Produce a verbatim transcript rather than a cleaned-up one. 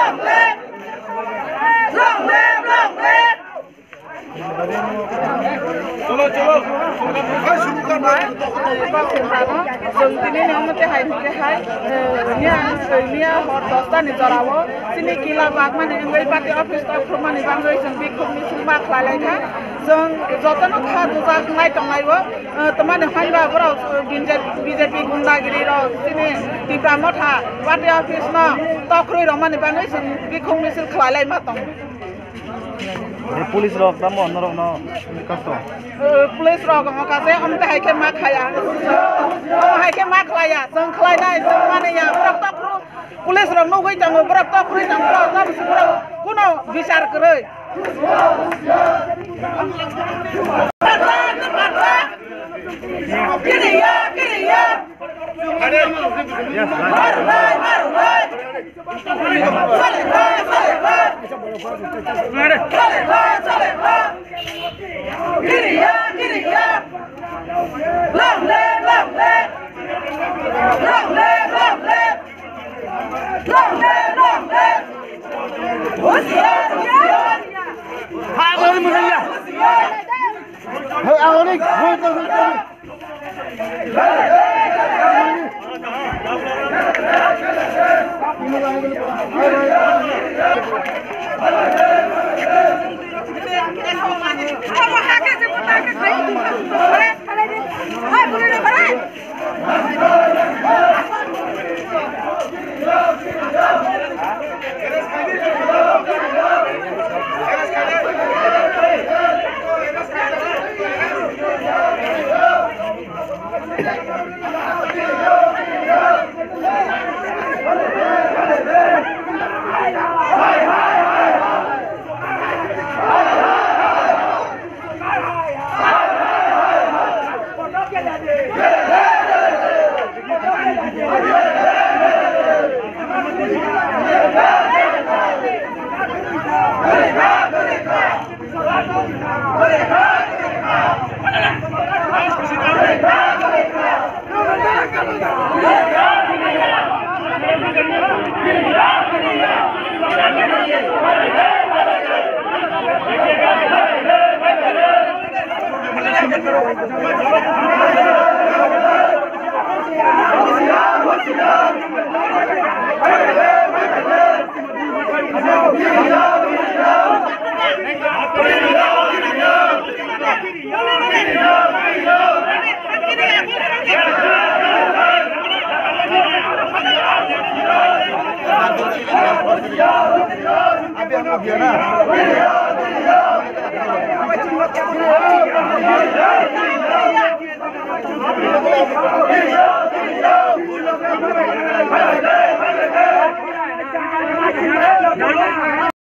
Long live! Long live! Long live! Chwng tini ni omo twi hai hwnkhe hai, eh, miya, eh, miya hor dosta ni jora o chini kila bagmani wngwi party office tok thumani bagwi chwng bikhuk misil ma khlai lai kha. Chwng jotono kha dujak nai tonglai o, eh, twmani hwnba borok, eh, B J P gundagiri rok chini Tipra Motha party office no tok rwi rwmani bagwi chwng bikhuk misil khlai lai ma tongo. Police rok tamo norok no kasto. Eh, police rok omo kaje omo twi hai khe ma khaya. Omo hai khe ma khlaya. Chwng khlai nai, chwng mani ya. Borok tok rw, police rok nugwi tongo, borok tok rwi tongo, borok tok rwi tongo. Kuno bichar kwrwi. Kiriya, kiriya. Long live, long live! Long live, long live! Long live, long live! Husiar, husiar! Husiar!